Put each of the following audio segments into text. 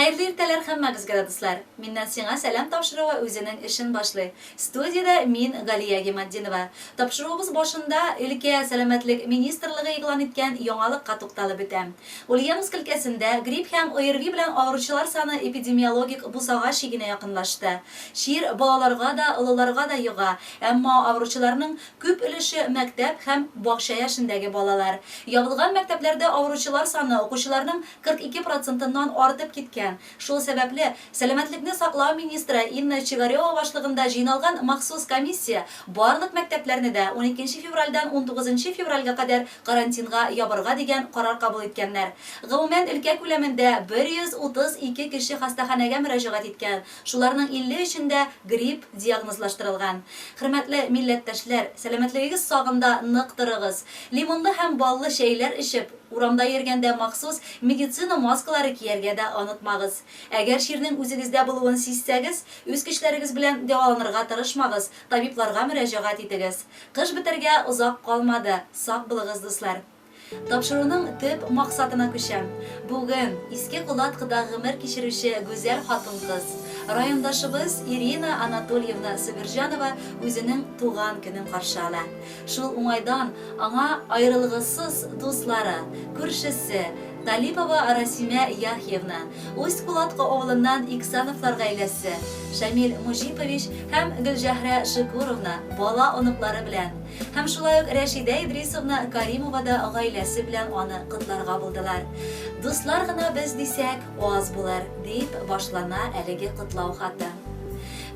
Хәерле иртәләр һәммәгезгә дә, дуслар! Миннән сиңа сәлам тапшыруы үзенең эшен башлый. Студиядә мин, Галия Гиматдинова. Тапшыруыбыз башында өлкә сәламәтлек министрлыгы игълан иткән яңалыкка тукталып үтәм. Ульяновск өлкәсендә грипп һәм ОРВИ белән авыручылар саны эпидемиологик бусага чигенә якынлашты. Чир балаларга да, олыларга да йога, әмма авыручыларның Күп өлеше мәктәп һәм бакча яшендәге балалар. Ябылган мәктәпләрдә авыручылар саны укучыларның 42 процентыннан артып киткән. Шул сәбәпле, сәламәтлекне саклау министры Инна Чигарева башлыгында җыйналган махсус комиссия барлык мәктәпләрне дә уникенче февральдән унтугызынчы февральгә кадәр карантинга ябарга дигән карар кабул иткәннәр. Гомумән, өлкә күләмендә 132 кеше хастаханәгә мөрәҗәгать иткән. Шуларның 53 ендә грипп диагнозлаштырылган. Хөрмәтле милләттәшләр, сәламәтлегегез сагында нык торыгыз. Лимонлы һәм баллы чәйләр эчеп, урамда йөргәндә махсус медицина маскалары кияргә дә онытмагыз. Әгәр чирнең үзегездә булуын сизсәгез, үз көчләрегез белән дәваланырга тырышмагыз, табибларга мөрәҗәгать итегез. Кыш бетәргә озак калмады, сак булыгыз, дуслар! Тапшыруның төп максатына күчәм. Бүген Иске Кулаткыда гомер кичерүче гүзәл хатын-кыз, райондашыбыз Ирина Анатольевна Сабирҗанова үзенең туган көнен каршы ала. Шул уңайдан аңа аерылгысыз дуслары, күршесе Талипова Расимә Яхиевна, Усть-Кулаткы авылыннан Иксановлар гаиләсе, Шамил Муҗипович һәм Гөлҗәһрә Шөкүровна бала-оныклары белән, Һәм шулай ук Рәшидә Идрисовна Каримова да гаиләсе белән аны котларга булдылар. Дуслар гына без дисәк, аз булыр, дип башлана әлеге котлау хаты.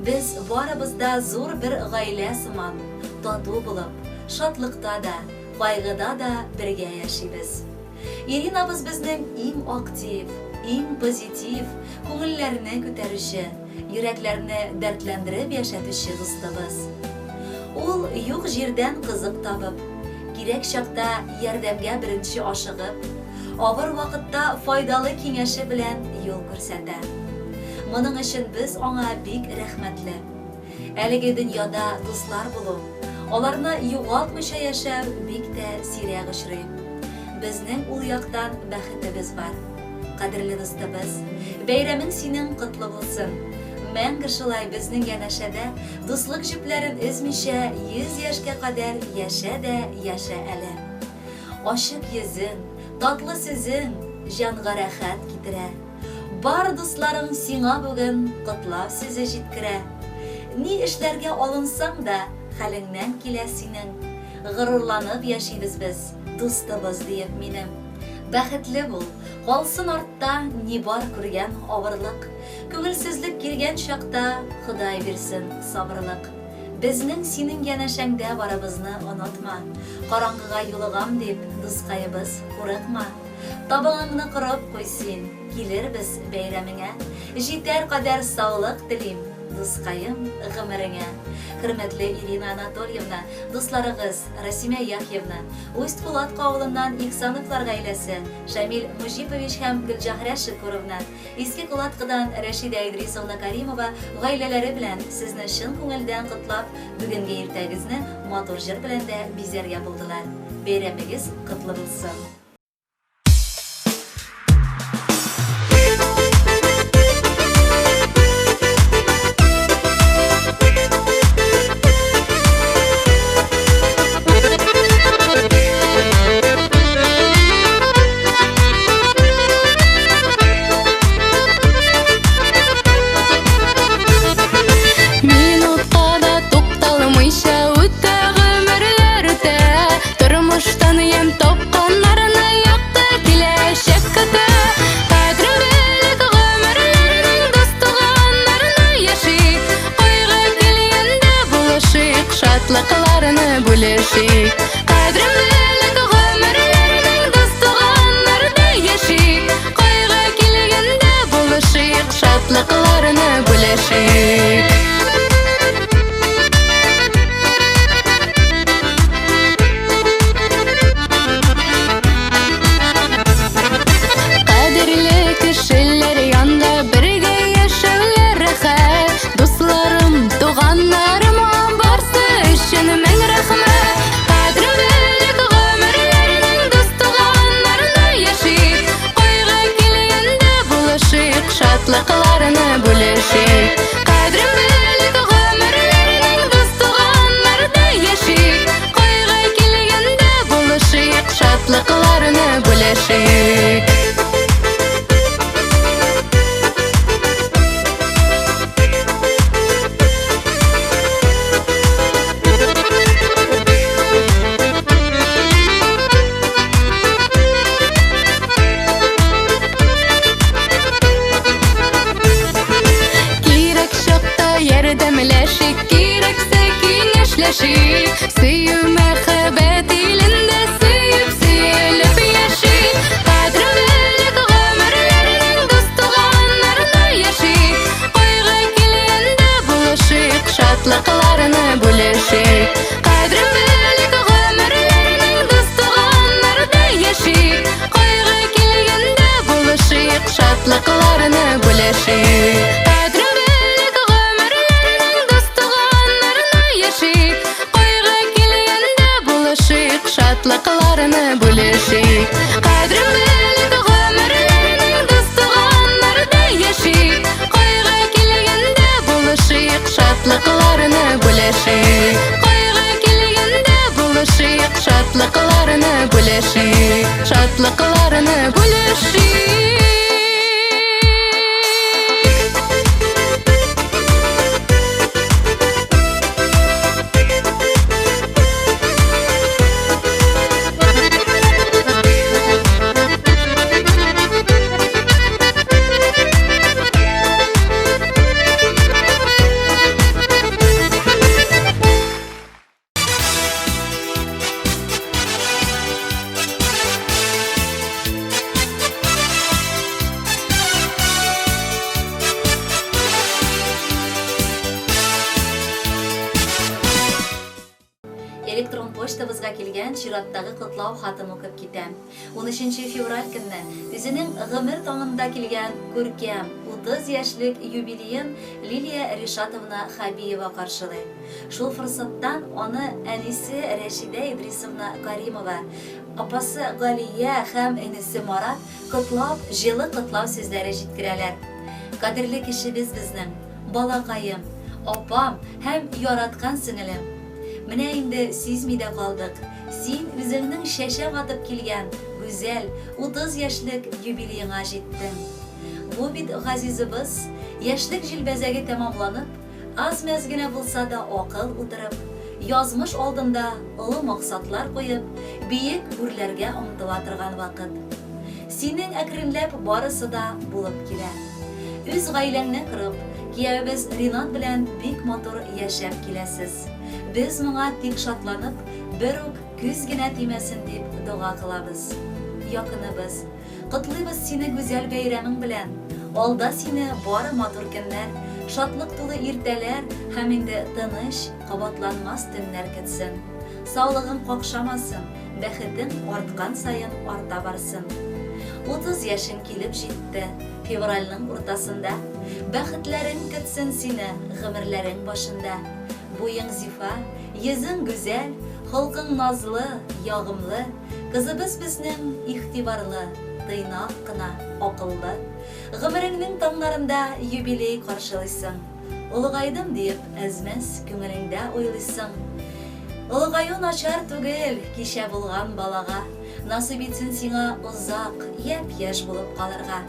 Без барыбыз да зур бер гаилә сыман, тату булып, шатлыкта да, кайгыда да бергә яшибез. Иринабыз безнең иң актив, иң позитив, күңелләрне күтәрүче, йөрәкләрне дәртләндереп яшәтүче дустыбыз. Ул юк җирдән кызык табып, кирәк чакта ярдәмгә беренче ашыгып, авыр вакытта файдалы киңәше белән юл күрсәтә. Моның өчен без аңа бик рәхмәтле. Әлеге дөньяда дуслар булу, аларны югалтмыйча яшәү бик тә сирәк очрый. Безнең ул яктан бәхетебез бар. Кадерле дустыбыз, бәйрәмең синең котлы булсын! Мәңге шулай безнең янәшәдә дуслык җепләрен өзмичә 100 яшькә кадәр яшә дә яшә әле. Ачык йөзең, татлы сүзең җанга рәхәт китерә. Бар дусларың сиңа бүген котлау сүзе җиткерә. Ни эшләргә алынсаң да, хәлеңнән килә синең. Горурланып яшибез без, дустыбыз диеп минем. Бәхетле бул, калсын артта ни бар күргән авырлык. Күңелсезлек килгән чакта Ходай бирсен сабырлык. Безнең синең янәшәңдә барыбызны онытма. Караңгыга юлыгам дип, дускаебыз, курыкма. Табагыңны корып куй син, килербез бәйрәмеңә. Җитәр кадәр саулык телим, дускаем, гомереңә. Хөрмәтле Ирина Анатольевна, дусларыгыз, Расимә Яхьевна, Усть-Кулатка авылыннан Ихсановлар гаиләсе, Шамил Муҗипович һәм Гөлҗаһрә Шөкүровна, Иске Кулаткыдан Рәшидә Идрисовна Каримова гаиләләре белән сезне чын күңелдән котлап, бүгенге иртәгезне матур җыр белән дә бизәргә булдылар. Бәйрәмегез котлы булсын! Минутка да тукталмыйча үтә гомерләр үтә. Тормыштан ямь тапканнарына. яшик. Кирәк чакта ярдәмләшик, кирәксә киңәшләшик. Сөю мәхәббәт илендә сөеп, сөелеп яшик. Кадерен белик гомерләрнең дус туганнарны яшик. Кайгы килгәндә булышыйк, шатлыкларны бүлешик. Кадерен белик гомерләрнең дус туганнарда яшик. Кайгы килгәндә булышыйк, шатлыкларны бүлешик. Кадерен белик гомерләрнең дус туганнарны яшик. Кайгы килгәндә булышыйк, шатлыкларны бүлешик. Кадерен белик гомерләрнең дус туганнарда яшик. Кайгы килгәндә булышыйк, шатлыкларны бүлешик. Кайгы килгәндә булышыйк, шатлыкларны бүлешик. Шатлыкларны бүлешик. Электрон почтабызга килгән чираттагы котлау хатын укып китәм. 13 февраль көнне үзенең гомер таңында килгән күркәм 30 яшьлек юбилеен Лилия Ришатовна Хабиева каршылый. Шул форсаттан аны әнисе Рәшидә Идрисовна Каримова, апасы Галия һәм энесе Марат котлап, җылы котлау сүзләре җиткерәләр. Кадерле кешебез безнең, балакаем, апам һәм яраткан сеңелем. Менә инде сизми дә калдык. Син үзеңнең чәчәк атып килгән гүзәл 30 яшьлек юбилееңа җиттең. Бу бит газизыбыз, яшьлек җилбәзәге тәмамланып, аз-мәз генә булса да акыл утырып, язмыш алдында олы максатлар куеп, биек үрләргә омтыла торган вакыт. Синең әкренләп барысы да булып килә. Үз гаиләңне корып, киявебез Ринат белән бик матур яшәп киләсез. Без моңа тик шатланып, бер үк күз генә тимәсен дип дога кылабыз. Якыныбыз, котлыйбыз сине гүзәл бәйрәмең белән. Алда сине бары матур көннәр, шатлык тулы иртәләр һәм инде тыныч, кабатланмас төннәр көтсен. Саулыгың какшамасын, бәхетең арткан саен арта барсын. 30 яшең килеп җитте, февральнең уртасында. Бәхетләрең көтсен сине гомерләрең башында. Буең зифа, йөзең гүзәл, холкың назлы, ягымлы. Кызыбыз безнең игътибарлы, тыйнак кына, акыллы. Гомереңнең таңнарында юбилей каршылыйсың. Олыгайдым диеп, әзмәс күңелеңдә уйлыйсың. Олыгаю начар түгел, кичә булган балага. Насыйп итсен сиңа озак, япь-яшь булып калырга.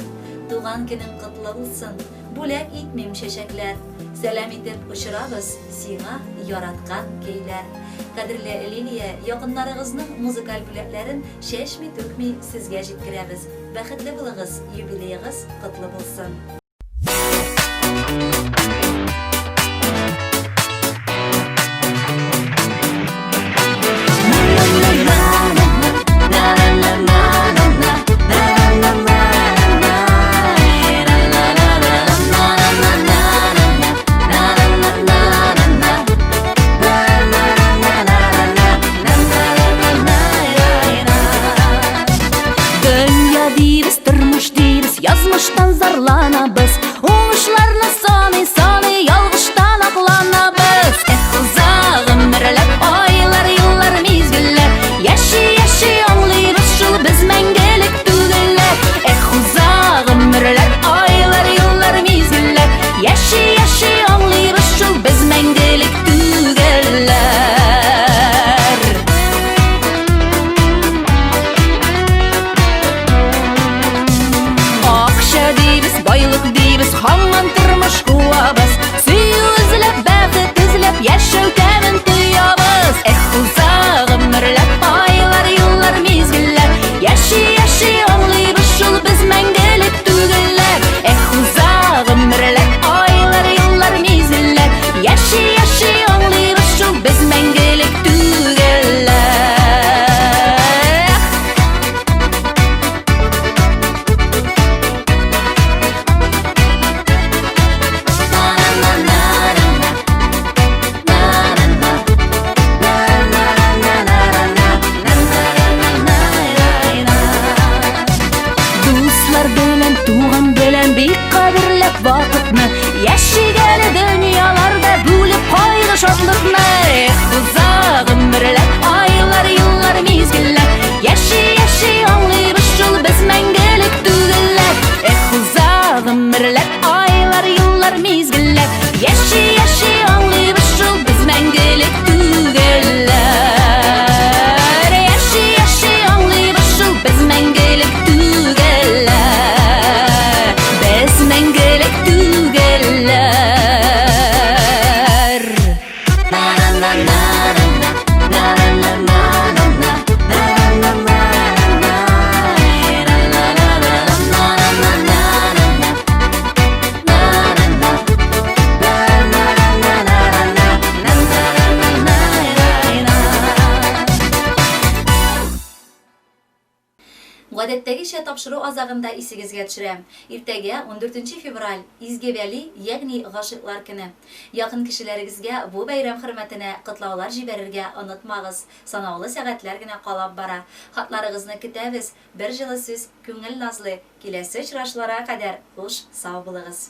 Туган көнең котлы булсын, бүләк итмим чәчәкләр. Сәлам итеп очырабыз сиңа яраткан көйләр. Кадерле Лилия, якыннарыгызның музыкаль бүләкләрен чәчми-түкми сезгә җиткерәбез. Бәхетле булыгыз, юбилеегыз котлы булсын! Дөнья дибез, тормыш дибез, язмыштан зарланабыз. Уңышларны саный, саный, ялгыштан акланабыз. Эх, уза гомерләр, айлар, еллар, мизгелләр. Яши, яши аңлыйбыз шул без мәңгелек түгелләр. Эх, уза гомерләр, айлар, еллар, мизгелләр. Яши, яши аңлыйбыз шул без мәңгелек түгелләр. Гадәттәгечә тапшыру азагында исегезгә төшерәм, иртәгә, ундүртенче февраль, Изге Вәли, ягъни Гашыйклар көне. Якын кешеләрегезгә бу бәйрәм хөрмәтенә котлаулар җибәрергә онытмагыз, санаулы сәгатьләр генә калап бара. Хатларыгызны көтәбез, бер җылы сүз күңел назлый, киләсе очрашуларга кадәр хуш, сау булыгыз.